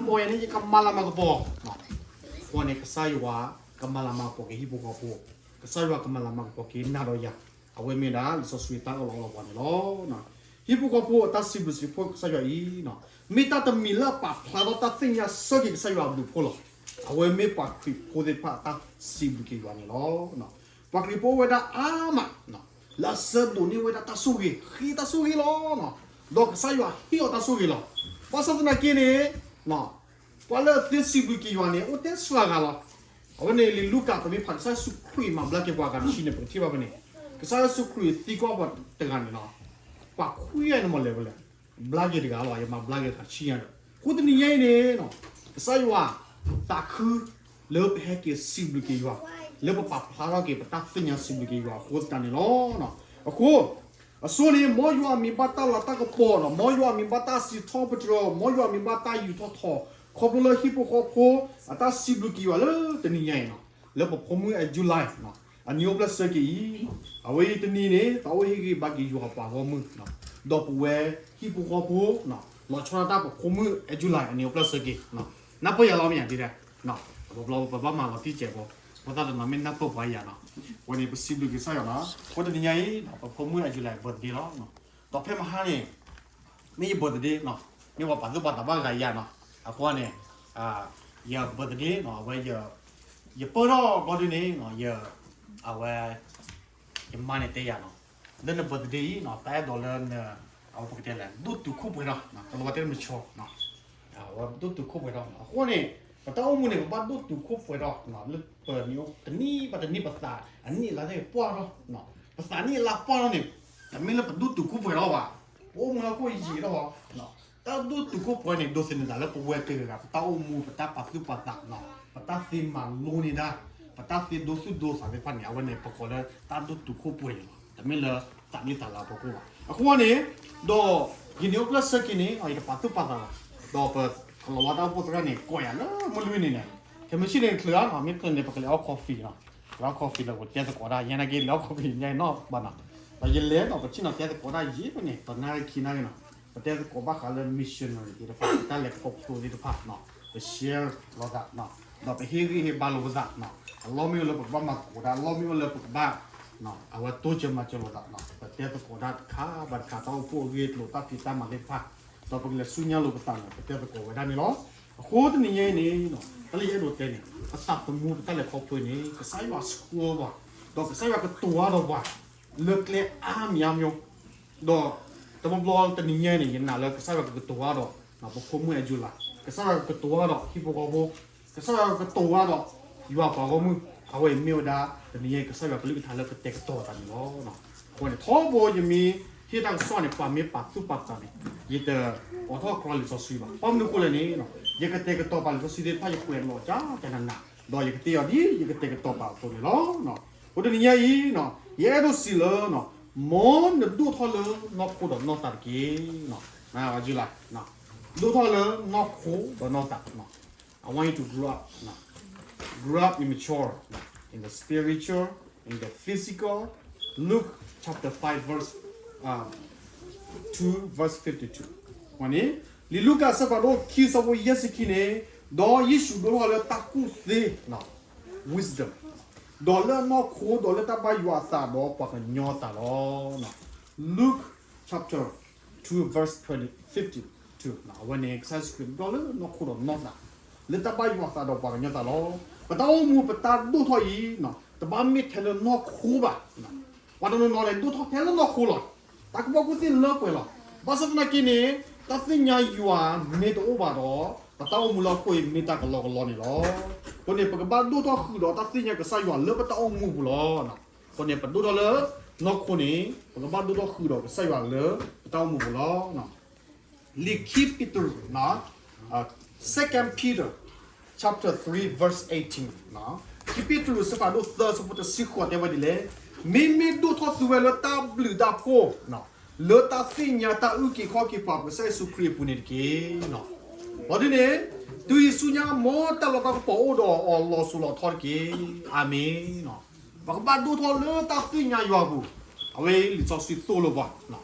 မၤပီၢ်ယၤန့ၣ် ယကမၤလၤမၤကပီၤ, အဃိန့ၣ် ကစၢ်ယွၤကမၤလၤမၤကပီၤက့ၤဟံၣ်ဖိဃီဖိ, ကစၢ်ယွၤကမၤလၤမၤကပီၤက့ၤနၤဒီးယၤ, အဝဲမ့ၢ်ဒၣ်လံာ်စီဆှံတၢ်အၢၣ်လီၤအီလီၤပှၤန့ၣ်လီၤ. ဟံၣ်ဖိဃီဖိအတၢ်စံးဘျုးစံးဖှိၣ်ကစၢ်ယွၤအံၤ, မ့ၢ်တၢ်တမံၤလၢအပာ်ဖျါထီၣ်တၢ်သ့ၣ်ညါဆၢက့ၤကစၢ်ယွၤအဘျုးအဖှိၣ်လီၤ. အဝဲမ့ၢ်ပှၤခရံာ်ဖိသ့ၣ်တဖၣ်အတၢ်စံးဘျုးက့ၤယွၤန့ၣ်လီၤ. ပှၤခရံာ်ဖိအိၣ်ဝဲဒၣ်အါမး လၢအဆၢဒိးန့ၢ်ဝဲဒၣ်တၢ်ဆိၣ်ဂ့ၤ, ဃ့တၢ်ဆိၣ်ဂ့ၤလီၤ. ဒီးကစၢ်ယွၤဟ့ၣ်အီၤတၢ်ဆိၣ်ဂ့ၤလီၤ. ဘၣ်ဆၣ်သနာ်က့န့ၣ် ပှၤလၢအသ့စံးဘျုးက့ၤယွၤန့ၣ် အိၣ်ထဲစှၤဂၤလီၤ. အဝဲန့ၣ်လံာ်လူၤကၣ် ပမ့ၢ်ဖးကစၢ်ယ့ၣ်ၡူးခရံာ်မၤဘျါက့ၤပှၤအဂၤတဆံန့ၣ် ပကထံၣ်ဘၣ်ဖဲန့ၣ်, ကစၢ်ယ့ၣ်ၡူးခရံာ်သံကွၢ်ပှၤတဂၤန့ၣ်လီၤ. ပှၤခွံဂၤန့ၣ်မ့ၢ်လဲၤဖဲလဲၣ်, ဘျါက့ၤတဂၤလီၤ, ယမၤဘျါက့ၤတဂၤဆံညါဒီး, အဃိတနံၤညါအံၤန့ၣ် ကစၢ်ယွၤသးခု လၢပဟဲက့ၤစံးဘျုးက့ၤယွၤ, လၢပပာ်ဖျါထီၣ်က့ၤပတၢ်သ့ၣ်ညါစံးဘျုးက့ၤယွၤအဃိသတးန့ၣ်လီၤ. အဃိ အစိန့ၣ် မ်ယွၤအမံၤဘၣ်တၢ်လၤတၢ်ကပီၤ, မ်ယွၤအမံၤဘၣ်တၢ်စံးထီၣ်ပတြၢၤ, မ်ယွၤအမံၤဘၣ်တၢ်ယူးထီၣ်ထီ, ခီဖျိလၢဟံၣ်ဖိဃီဖိ အတၢ်စံးဘျုးက့ၤယွၤလၢတနံၤညါအံၤ, လၢပဖိမုၣ်အဲၣ်ယူလါ အနံၤအိၣ်ဖျဲၣ်ဆၢက့ၤအံၤ, အဝဲအံၤတနံၤန့ၣ် သးအိၣ်ဟ့ၣ်ဂံၢ်ဘါက့ၤယွၤပှၤဂီၢ်မုၢ်, ဒီးပဝဲဟံၣ်ဖိဃီဖိ လီၤဆီဒၣ်တၢ်ပဖိမုၣ်အဲၣ်ယူလါ အနံၤအိၣ်ဖျဲၣ်ဆၢက့ၤ, နၢ်ပၢၢ်ယၤလီၤမ့ၢ်ယၤဒ်လဲၣ်, ပဘျီပဘၣ်မၤလီၤတံၢ်စဲးဖိ, ဖိသၣ်တနီၤမ့ၢ်နၢ်ပၢၢ်ပှၤယၤနီၤ, ဝဲန့ၣ်ပစံးဘျုးက့ၤကစၢ်ယွၤနီၤ, အဃိတနံၤညါအံၤ ပဖိမုၣ်အဲၣ်ယူလါ birthday လီၤ. ဒီးဖဲမဟါန့ၣ် မ့ၢ်ယ birthday နီၤ, မ့ၢ်ပှၤပာ်သူၣ်ပာ်သးဘၣ်ဂၤယၤနီၤ, အဃိန့ၣ် ယ birthday နီၤ, အဝဲ ယပၢၢ်ထီၣ်ဘျီဒုန့ၣ် အဝဲ ယမါန့ၣ်တဲယၤနီၤ, လၢန birthday အံၤနီၤ တၢ်အဲၣ်ဒိးလၢန အဝဲပကတဲလဲၣ် ဒိၣ်တုာ်ခိၣ်ပှဲၤထီၣ်, တလီၤဝဲတဲလၢ mature, ဒိၣ်တုာ်ခိၣ်ပှဲၤထီၣ်, အဃိန့ၣ် ပတၢ်အိၣ်မူန့ၣ် ပဘၣ်ဒိၣ်တုာ်ခိၣ်ပှဲၤထီၣ်, လၢပနံၣ်ဘၣ်တနံၣ် ပသးအနံၣ်အလါသ့ၣ်ပှၢ်ထီၣ်, ပသးနံၣ်အလါပှၢ်ထီၣ်န့ၣ် တမ့ၢ်လၢပဒိၣ်တုာ်ခိၣ်ပှဲၤထီၣ်ဘၣ်, ပအိၣ်မူလၢခိၣ်ယံာ်ထီၣ်, တၢ်ဒိၣ်တုာ်ခိၣ်ပှဲၤန့ၣ် ဒိးသန့ၤသးလၢပဝဲတဂၤဂၤ ပတၢ်အိၣ်မူ ပတၢ်ပာ်သူၣ်ပာ်သး, ပတၢ်သ့မၤလိန့ၢ်ဒၣ်, ပတၢ်သ့ဒိသူၣ်ဒိသးသ့ၣ်တဖၣ်န့ၣ် အဝဲန့ၣ် ပကိးလၢတၢ်ဒိၣ်တုာ်ခိၣ်ပှဲၤန့ၣ်လီၤ. တမ့ၢ်လၢသးနံၣ်သးလါအဖီခိၣ်ဘၣ်. အဃိန့ၣ် ဒီးယနံၤအိၣ်ဖျဲၣ်ဆၢက့ၤန့ၣ် ယတပာ်သူၣ်ပာ်သးဘၣ်, ဒီးပကလီၤဝါတၢ်အိၣ်ဖှိၣ်သရၣ်န့ၣ် ကိးယၤလၢမုၢ်လွံၢ်နံၤန့ၣ်, ခဲမုၢ်ဆ့ၣ်န့ၣ်တချုးဧါ, မ့ၢ်ချုးန့ၣ် ပကလဲၤအီၣ် coffee နီၤ, လဲၤအီၣ် coffee ဒီး ပတဲသကိးဒၣ် ယဲနာ်က့ လဲၤအီၣ် coffee ညါအံၤနီၤဘၣ်နီၤ, ဒီးယလဲၤနီၤ ပထံၣ်နီၤ တဲသကိးဒၣ်ယံာ်ဖဲန့ၣ် တနၣ်ရံၣ်ခံနၣ်ရံၣ်နီၤ, ပတဲသကိးဘၣ်ဃးလၢ missionary သ့ၣ်တဖၣ် တၢ်လဲၤခီဖျိသ့ၣ်တဖၣ်နီၤ, ပ share လိာ်သး, ဒီးပဟ့ၣ်ဂံၢ်ဟ့ၣ်ဘါလိာ်ပသး, အလီၢ်မ့ၢ်အိၣ်လၢပကဘၣ်မၤသကိးတၢ်, အလီၢ်မ့ၢ်အိၣ်လၢပကဘၣ် အဝဲတိစၢၤမၤစၢၤလိာ်သး, ပတဲသကိးဒၣ်တခါဘၣ်တခါ တၢ်အိၣ်ဖှိၣ်အဂ့ၢ်အကျိၤ တၢ်ဖံးတၢ်မၤသ့ၣ်တဖၣ်, ဒီးပကလဲၤဆူညါလိာ်ပသးန့ၣ် ပတဲသကိးဝဲဒၣ်န့ၣ်လီၤ. အဃိတနံၤညါအံၤန့ၣ် တၢ်လၢယအဲၣ်ဒိးတဲန့ၣ် ပသးသမူပတၢ်လဲၤခီဖျိန့ၣ် ကစၢ်ယွၤဆှၢပှၤ, ဒီးကစၢ်ယွၤကတိၤတၢ်ဒီးပှၤ လၢကျဲအါမံၤအါမံၤ, ဒီးတဘျီဘျီတနံၤညါအံၤန့ၣ် ယနာ်လၢကစၢ်ယွၤကကတိၤတၢ်ဒီး ပဖိမုၣ်အဲၣ်ယူလါ, ကစၢ်ယွၤကကတိၤတၢ်ဒီးဟံၣ်ဖိဃီဖိ, ကစၢ်ယွၤကကတိၤတၢ်ဒီး ယွၤပှၤဂီၢ်မုၢ်, အဝဲအံၤမ့ၢ်ဝဲဒၣ် တနံၤညါအံၤ ကစၢ်ယွၤကလုၢ်ကထါလၢကတဲာ်ကတီၤသးန့ၣ်လီၤ. အဃိန့ၣ် ထီဘိယမ့ၢ်ဟ့ၣ်တၢ်ကစီၣ်န့ၣ် ပှၤမ့ၢ်ပာ်သူၣ်ပာ်သးန့ၣ် ယတအိးထီၣ်ကြီလံာ်စီဆှံဘၣ်. ဘၣ်မနုၤအဃိလဲၣ်န့ၣ် ယကတဲာ်ကတီၤပာ်လံာ်စီဆှံသ့ၣ်တဖၣ် ယကွဲးလီၤကၢ်ကၢ်နးနး, ဒီးယကတဲအီၤဒ်ယကတဲာ်ကတီၤပာ်အသိးန့ၣ်လီၤ. အဃိတနံၤညါအံၤ ယအဲၣ်ဒိးစံးလၢ မ်နဒိၣ်ထီၣ်လၢနီၢ်ခိဒီးနီၢ်သးတက့ၢ်. ယလၢ ဒိၣ်ထီၣ်လၢနီၢ်ခိဒီးနီၢ်သး, I want you to grow up, grow up in mature, in the spiritual, in the physical. Luke chapter five verse, uh, two verse fifty-two. န့ၣ် လံာ်လူၤကၣ်အဆၢဒိၣ်ခံ အဆၢဖိယဲၢ်ဆံခံန့ၣ်, ဒီးယ့ၣ်ၡူးဒိၣ်ထီၣ်လၢတၢ်ကူၣ်သ့, wisdom, ဒီးလၢနီၢ်ခိ ဒီးလၢတၢ်ဘၣ်ယွၤအသးဒီးပှၤကညီအသးလီၤ. Luke chapter two verse twenty, fifty-two. အဝဲန့ၣ် ကစၢ်ယ့ၣ်ၡူးခရံာ်ဒိၣ်ထီၣ်လၢနီၢ်ခိဒီးနီၢ်သး, လၢတၢ်ဘၣ်ယွၤအသးဒီးပှၤကညီအသးလီၤ. ပတၢ်အိၣ်မူပတၢ်ဒိၣ်ထီၣ်အံၤ တဘၣ်မ့ၢ်ထဲလၢနီၢ်ခိဘၣ်. ပှၤတနီၤနီၤန့ၣ် ဒိၣ်ထီၣ်ထဲလၢနီၢ်ခိလီၤ. တၢ်ကူၣ်ဘၣ်ကူၣ်သ့လၢပှဲၤလီၤ. ဘၣ်ဆၣ်သနာ်က့န့ၣ် တၢ်သ့ၣ်ညါယွၤမ့ၢ်တအိၣ်ဘၣ်ဒီး ပတၢ်အိၣ်မူလၢဟီၣ်ခိၣ်အံၤမ့ၢ်တၢ်ကလီကလီန့ၣ်လီၤ. အဃိန့ၣ် ပကဘၣ်ဒိၣ်ထီၣ်ဃုာ်ဒီးတၢ်သ့ၣ်ညါကစၢ်ယွၤလၢပတၢ်အိၣ်မူပူၤလီၤ. အဃိန့ၣ် ပဒိၣ်ထီၣ်လၢနီၢ်ခိန့ၣ် ပကဘၣ်ဒိၣ်ထီၣ်ဃုာ်ဒီးကစၢ်ယွၤလၢပတၢ်အိၣ်မူပူၤလီၤ. လံာ်ခံပ့းတရူး, Second Peter chapter three verse eighteen, ခံပ့းတရူး အဆၢဒိၣ်သၢ အဆၢဖိတဆံဃိး တဲဝဲဒ်လဲၣ်, မ့မ့ၢ်ဒိၣ်ထီၣ်သုဝဲလၢတၢ်ဘျုးတၢ်ဖှိၣ် လၢတၢ်သ့ၣ်ညါတၢ်အုၣ်က့ၤခီၣ်က့ၤပှၤ ပကစၢ်ယ့ၣ်ၡူးခရံာ်အပူၤန့ၣ်တက့ၢ်. ဘၣ်ဆၣ်န့ၣ် တုၤအံၤဆူညါ မ်တၢ်လၤတၢ်ကပီၤအိၣ်ဒီးအီၤလီၤစိၤလီၤထီတက့ၢ်. အၤမ့ၣ်. ပကဘၣ်ဒိၣ်ထီၣ်လၢတၢ်သ့ၣ်ညါယွၤအပူၤ, အဝဲလံာ်စီဆှံသိၣ်လိပှၤ,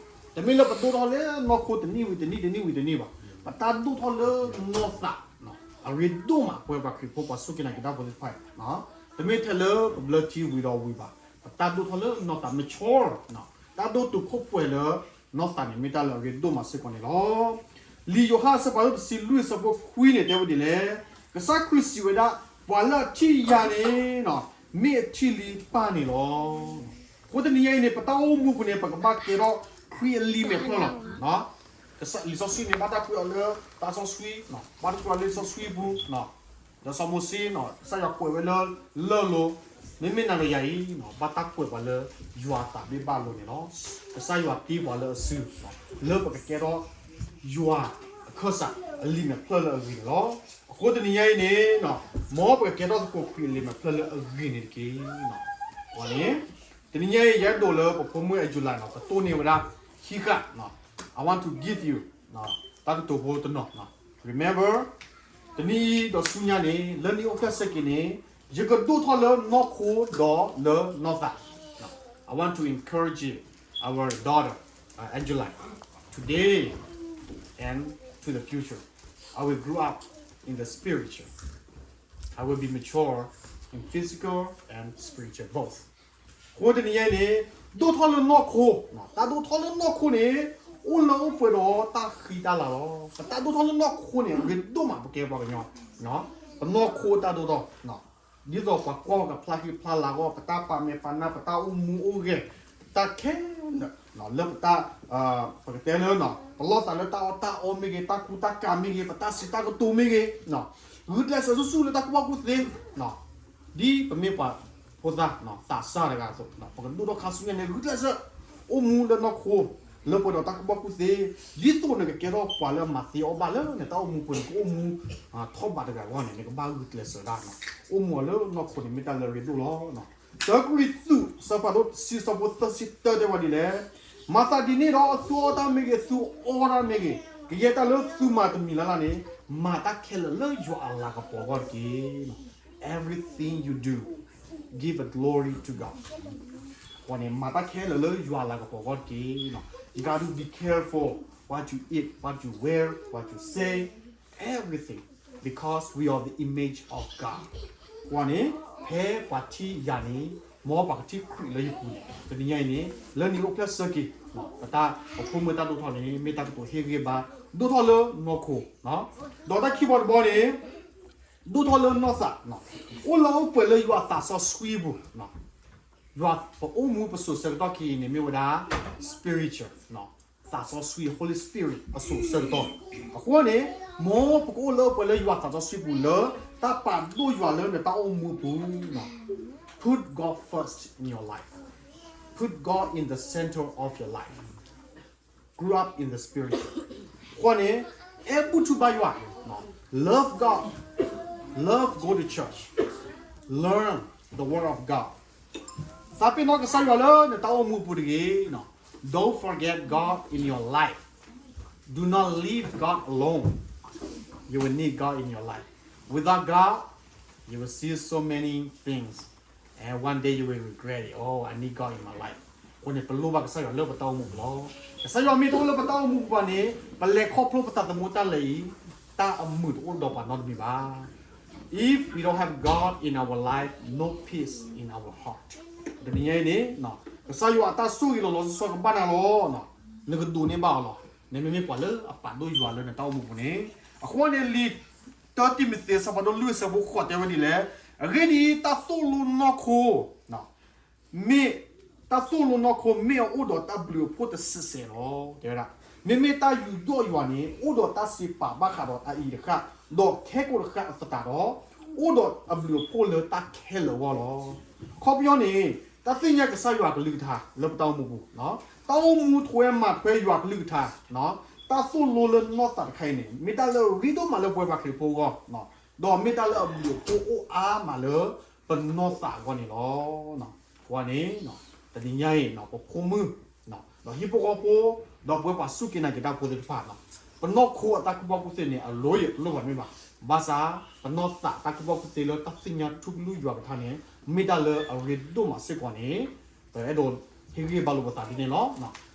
တမ့ၢ်လၢပဒိၣ်ထီၣ်လၢနီၢ်ခိတနံၣ်ဝံၤတနံၣ် တနံၣ်ဝံၤတနံၣ်ဘၣ်, ပတၢ်ဒိၣ်ထီၣ်လၢနီၢ်သး အရ့ဒိၣ်မး ပဝဲပှၤခရံာ်ဖိ ပှၤစူၢ်က့ၤနာ်က့ၤတၢ်ဖိသ့ၣ်တဖၣ်အံၤ, တမ့ၢ်ထဲလၢပဘျၢထံဝံၤဒီးဝံၤဘၣ်, ပတၢ်ဒိၣ်ထီၣ်လၢနီၢ်သး mature, တၢ်ဒိၣ်တုာ်ခိၣ်ပှဲၤလၢနီၢ်သးန့ၣ် မ့ၢ်တၢ်လၢအရ့ဒိၣ်မးစ့ၢ်ကီးန့ၣ်လီၤ. လံာ်ယိၤဟၣ်အဆၢဒိၣ်တဆံလွံၢ်အဆၢဖိခွံန့ၣ် တဲဝဲဒ်လဲၣ်, ကစၢ်ခရံာ်စံးဝဲဒၣ်, ပှၤလၢအထံၣ်ယၤန့ၣ် မ့ၢ်အထံၣ်လံပၢ်န့ၣ်လီၤ. အဃိတနံၤညါအံၤန့ၣ် ပတၢ်အိၣ်မူပူၤန့ၣ် ပကဘၣ်ကဲထီၣ်ခရံာ်အလံာ်မဲာ်ဖျၢၣ်လီၤ. လံာ်စီဆှံန့ၣ် ဘၣ်တၢ်ကွဲးအီၤလၢသးစီဆှံ, ဘၣ်တၢ်ကွဲးအီၤလၢလံာ်စီဆှံပူၤ, ဒီးစီၤမိၤၡ့, ကစၢ်ယွၤကွဲးဝဲလၢလၢၢ်လိၤ, မ့မ့ၢ်နၤဒီးယၤအံၤ ဘၣ်တၢ်ကွဲးပှၤလၢယွၤအသးဘ့ၣ်ဘၣ်လိၤန့ၣ်လီၤ. ကစၢ်ယွၤတ့ပှၤလၢအစု, လၢပကကဲထီၣ်ယွၤအခၢၣ်စးအလံာ်မဲာ်ဖျၢၣ်လၢအဂ့ၤန့ၣ်လီၤ. အဃိတနံၤညါအံၤန့ၣ်, မ်ပကကဲထီၣ်သကိးခရံာ်အလံာ်မဲာ်ဖျၢၣ်လၢအဂ့ၤန့ၣ်တက့ၢ်. အဃိန့ၣ်, တနံၤညါအံၤ ယအဲၣ်ဒိးလၢပဖိမုၣ် Angeline န့ၣ် ကတိၢ်န့ၢ်ဝဲဒၣ်ခံဃာ်, I want to give you တၢ်ကတိၤဖိတနီၤ, remember, တနံၤအံၤဒီးဆူညါန့ၣ် လၢနအိၣ်ဖျဲၣ်ဆၢက့ၤန့ၣ် ယကဒိၣ်ထီၣ်လၢနီၢ်ခိဒီးလၢနီၢ်သး. I want to encourage you, our daughter, Angeline, today and to the future. I will grow up in the spiritual. I will be mature in physical and spiritual both. အဃိတနံၤညါအံၤန့ၣ်, ဒိၣ်ထီၣ်လၢနီၢ်ခိ, တၢ်ဒိၣ်ထီၣ်လၢနီၢ်ခိန့ၣ် အိၣ်လၢအိၣ်ပှဲၤဒီးတၢ်ဃံတၢ်လၤလီၤ. ပတၢ်ဒိၣ်ထီၣ်လၢနီၢ်ခိန့ၣ် အရ့ဒိၣ်မးပကဲပှၤကညီ, ပနီၢ်ခိတၢ်ဒိၣ်ထီၣ်, ဒ်သိးပှၤကွၢ်ကဖျါဃံဖျါလၤအဂီၢ်, ပတၢ်ပာ်မဲာ်ပာ်နါ, ပတၢ်အိၣ်မူအိၣ်ဂဲၤ, တၢ်ခဲလၢာ်လၢပတၢ်, ပကတဲလၢ, ပလီၢ်သးလၢတၢ်အီၣ်တၢ်အီမ့ၢ်ဂ့ၤ, တၢ်ကူတၢ်ကၤမ့ၢ်ဂ့ၤ, ပတၢ်စံးတၢ်ကတိၤမ့ၢ်ဂ့ၤ, ဂုာ်ကျဲးစၢးဆူၣ်ဆူၣ်လၢတၢ်ကူၣ်ဘၣ်ကူၣ်သ့, ဒ်ပမ့ၢ်ပှၤဖိသၣ်, သးစၢ်တဂၤအသိး, ပကဒိၣ်ထီၣ်ခါဆူညါန့ၣ် ဂုာ်ကျဲးစၢးအိၣ်မူလၢနီၢ်ခိ, လၢပှဲၤဒီးတၢ်ကူၣ်ဘၣ်ကူၣ်သ့, ဒ်သိးနကကဲထီၣ်ပှၤလၢအမၤသ့အီၣ်ဘၣ်လၢနတၢ်အိၣ်မူပူၤန့ၣ် ကအိၣ်မူထီၣ်ဘးတဂၤအဂီၢ်န့ၣ် နကဘၣ်ဂုာ်ကျဲးစၢးဒၣ်, အိၣ်မူအီၤလၢနီၢ်ခိန့ၣ် မ့ၢ်တၢ်လၢအရ့ဒိၣ်လီၤ. တၢကရံၣ်သူး အဆၢဒိၣ်တဆံ အဆၢဖိသၢဆံတၢ တဲဝဲဒ်လဲၣ်, မၤသးဒ်န့ၣ်ဒီး သုအီၣ်တၢ်မ့ၢ်ဂ့ၤ, သုအီတၢ်မ့ၢ်ဂ့ၤ, ကယဲၢ်တၢ်လၢသုမၤတမံၤလၢ်လၢ်န့ၣ်, မၤတၢ်ခဲလၢာ်လၢယွၤအလၤကပီၤအဂီၢ်တက့ၢ်. Everything you do, give a glory to God. အဃိန့ၣ် မၤတၢ်ခဲလၢာ်လၢယွၤအလၤကပီၤအဂီၢ်တက့ၢ်. You got to be careful what you eat, what you wear, what you say, everything, because we are the image of God. အဃိန့ၣ် ဖဲပှၤထံၣ်ယၤန့ၣ်, မ်ပှၤကထံၣ်ခရံာ်လၢယပူၤန့ၣ်, တနံၤညါအံၤန့ၣ် လၢနအိၣ်ဖျဲၣ်ဆၢက့ၤ, ပတၢ်, ပဖိမုၣ်တၢ်ဒိၣ်ထီၣ်န့ၣ် မ့ၢ်တၢ်ကတိၤဟ့ၣ်ဂံၢ်ဘါ, ဒိၣ်ထီၣ်လၢနီၢ်ခိ, ဒီးတၢ်ခံဘီတဘီန့ၣ် ဒိၣ်ထီၣ်လၢနီၢ်သး, အိၣ်လၢအိၣ်ပှဲၤလၢယွၤသးစီဆှံပူၤ, ယွၤပအိၣ်မူပစိၤဆၢကတီၢ်ခံအံၤန့ၣ် မ့ၢ်ဝဲဒၣ် spiritual, သးစီဆှံ Holy Spirit အစိၤဆၢကတီၢ်. အဃိန့ၣ် မ်ပကအိၣ်လၢအိၣ်ပှဲၤလၢယွၤသးစီဆှံပူၤလၢ တၢ်ပာ်ဒိၣ်ယွၤလၢနတၢ်အိၣ်မူပူၤ, put God first in your life, put God in the center of your life, grew up in the spirit. အဃိန့ၣ် အဲၣ်ဘူၣ်ထူဘါယွၤ, love God, love go to church, learn the word of God. သးပ့ၤနီၣ်ကစၢ်ယွၤလၢနတၢ်အိၣ်မူအပူၤတဂ့ၤ. Don't forget God in your life. Do not leave God alone. You will need God in your life. Without God, you will see so many things. And one day you will regret it. Oh, I need God in my life. အဃိန့ၣ် ပလိၣ်ဘၣ်ကစၢ်ယွၤလၢပတၢ်အိၣ်မူပူၤလီၤ. ကစၢ်ယွၤမ့ၢ်တအိၣ်လၢပတၢ်အိၣ်မူပူၤဘၣ်န့ၣ် ပလဲၤခီဖျိပသးသမူတၢ်လဲၤအံၤ, တၢ်အမုာ်တအိၣ်ဒီးပှၤနီတမံၤဘၣ်. If we don't have God in our life, no peace in our heart. တနံၤညါအံၤန့ၣ် ကစၢ်ယွၤအတၢ်ဆိၣ်ဂ့ၤလီၤလီၤဆီဆီကဘၣ်နၤလီၤ. နကဒိးန့ၢ်ဘၣ်အီၤလီၤ. နမ့မ့ၢ်ပှၤလၢအပာ်ဒိၣ်ယွၤလၢနတၢ်အိၣ်မူပူၤန့ၣ်. အဃိန့ၣ် လံာ်တၢတံၤမသ့း အဆၢဒိၣ်လွံၢ် အဆၢဖိဃိး တဲဝဲဒ်လဲၣ်, အဂ့ၢ်ဒ်အံၤ, တၢ်သိၣ်လိနီၢ်ခိ မ့ၢ်, တၢ်သိၣ်လိနီၢ်ခိမ့ၢ်အအိၣ်ဒီးတၢ်ဘျုးအဖှိၣ်တစဲးစဲးလီၤ. တဲဝဲဒၣ်, မ့မ့ၢ်တၢ်ယူးယီၣ်ယွၤန့ၣ် အိၣ်ဒီးတၢ်စံးပာ်ဘၣ်ဃးဒီးတၢ်အံၤတဃၣ်, ဒီးခဲကိာ်တဃၣ်အသတးဒီး, အိၣ်ဒီးအဘျုးအဖှိၣ်လၢတၢ်ခဲလၢာ်အဂီၢ်လီၤ. ခီပညီန့ၣ် တၢ်သ့ၣ်ညါကစၢ်ယွၤကလုၢ်ကထါလၢပတၢ်အိၣ်မူပူၤ, တၢ်အိၣ်မူထွဲမၤထွဲယွၤကလုၢ်ကထါ, တၢ်သိၣ်လိလၢနီၢ်သးတခါအံၤန့ၣ် မ့ၢ်တၢ်လၢအရ့ဒိၣ်မးလၢပဝဲပှၤခရံာ်ဖိအဂီၢ်, ဒီးမ့ၢ်တၢ်လၢအဘျုးအဖှိၣ်အိၣ်အါမးလၢပနီၢ်သးအဂီၢ်န့ၣ်လီၤ. အဃိန့ၣ် တနံၤညါအံၤ ပဖိမုၣ်, ဒီးဟံၣ်ဖိဃီဖိ, ဒီးပဝဲပှၤစူၢ်က့ၤနာ်က့ၤတၢ်ဖိသ့ၣ်တဖၣ်, ပနီၢ်ခိအတၢ်ကူၣ်ဘၣ်ကူၣ်သ့န့ၣ် အလိၣ်ယလိၣ်ဘၣ်မ့ၢ်ဘၣ်. ဘၣ်ဆၣ် ပနီၢ်သးတၢ်ကူၣ်ဘၣ်ကူၣ်သ့လၢတၢ်သ့ၣ်ညါထူကလုၢ်ယွၤကထါန့ၣ် မ့ၢ်တၢ်လၢအရ့ဒိၣ်မးစ့ၢ်ကီးန့ၣ် ပအဲၣ်ဒိးဟ့ၣ်ဂံၢ်ဘါလိာ်ပသးဒ်န့ၣ်လီၤ.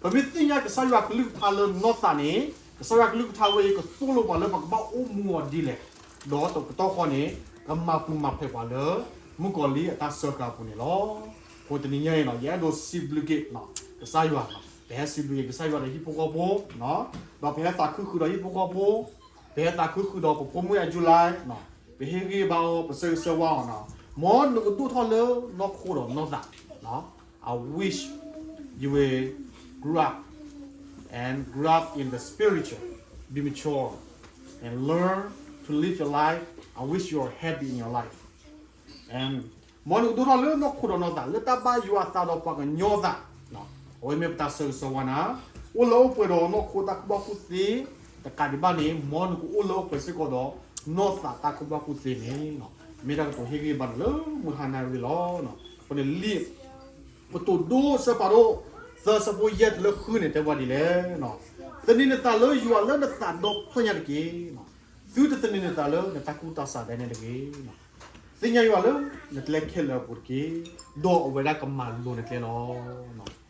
ပမ့ၢ်သ့ၣ်ညါကစၢ်ယွၤကလုၢ်ကထါလၢနီၢ်သးန့ၣ် ကစၢ်ယွၤကလုၢ်ကထါဝဲအံၤ ကသိၣ်လိပှၤလၢပကဘၣ်အိၣ်မူအီၤဒ်လဲၣ်. ဒီးတကတီၢ်ဃီန့ၣ် ကမၤပူၤမၤဖျဲးပှၤလၢ မုၣ်ကီၤလံၢ်အတၢ်စၢဃာ်အပူၤန့ၣ်လီၤ. အဃိတနံၤညါအံၤန့ၣ် ယအဲၣ်ဒိးစံးဘျုးက့ၤ ကစၢ်ယွၤ, ပဟဲစံးဘျုးက့ၤကစၢ်ယွၤဒီးဟံၣ်ဖိဃီဖိ, ဒီးပဟဲသးခုဃုာ်ဒီးဟံၣ်ဖိဃီဖိ, ပဟဲသးခုဃုာ်ဒီးပဖိမုၣ်အ July, ပဟ့ၣ်ဂံၢ်ဘါအီၤ ပဆၢဂ့ၤဆၢဝါအီၤန့ၣ်, မ်နကဒိၣ်ထီၣ်လၢနီၢ်ခိဒီးနီၢ်သး I wish you will grow up and grow up in the spiritual, be mature, and learn to live your life. I wish you are happy in your life. And မ်နကဒိၣ်ထီၣ်လၢနီၢ်ခိဒီးနီၢ်သး လၢတၢ်ဘၣ်ယွၤအသးဒီးပှၤကညီအသး, အဝဲမ့ၢ်ပတၢ်ဆၢဂ့ၤဆၢဝါနၤ, အိၣ်လၢအိၣ်ပှဲၤဒီးနီၢ်ခိတၢ်ကူၣ်ဘၣ်ကူၣ်သ့, တကးဒံးဘၣ်န့ၣ် မ်နကအိၣ်လၢအိၣ်ပှဲၤစ့ၢ်ကီးဒီး နီၢ်သးတၢ်ကူၣ်ဘၣ်ကူၣ်သ့န့ၣ် မ့ၢ်တၢ်ကတိၤဟ့ၣ်ဂံၢ်ဘါနၤလၢမုၢ်ဟါနၤအံၤလီၤ. အဃိန့ၣ်လံာ် ကတိၤဒိ အဆၢဖးဒိၣ်သၢ အဆၢဖိယဲၢ်တုၤလၢဃုန့ၣ် တဲဝဲဒ်လဲၣ်, သန့ၤနသးလၢယွၤလၢနသးဒီဖျၢၣ်ညါတက့ၢ်. သုတသန့ၤနသးလၢနတၢ်ကူၣ်တၢ်ဆးဒဲးန့ၣ်တဂ့ၤ. သ့ၣ်ညါယွၤလၢနကျဲခဲလၢာ်အပူၤတက့ၢ်, ဒီးအဝဲဒၣ်ကမၤလိၤနကျဲလီၤ.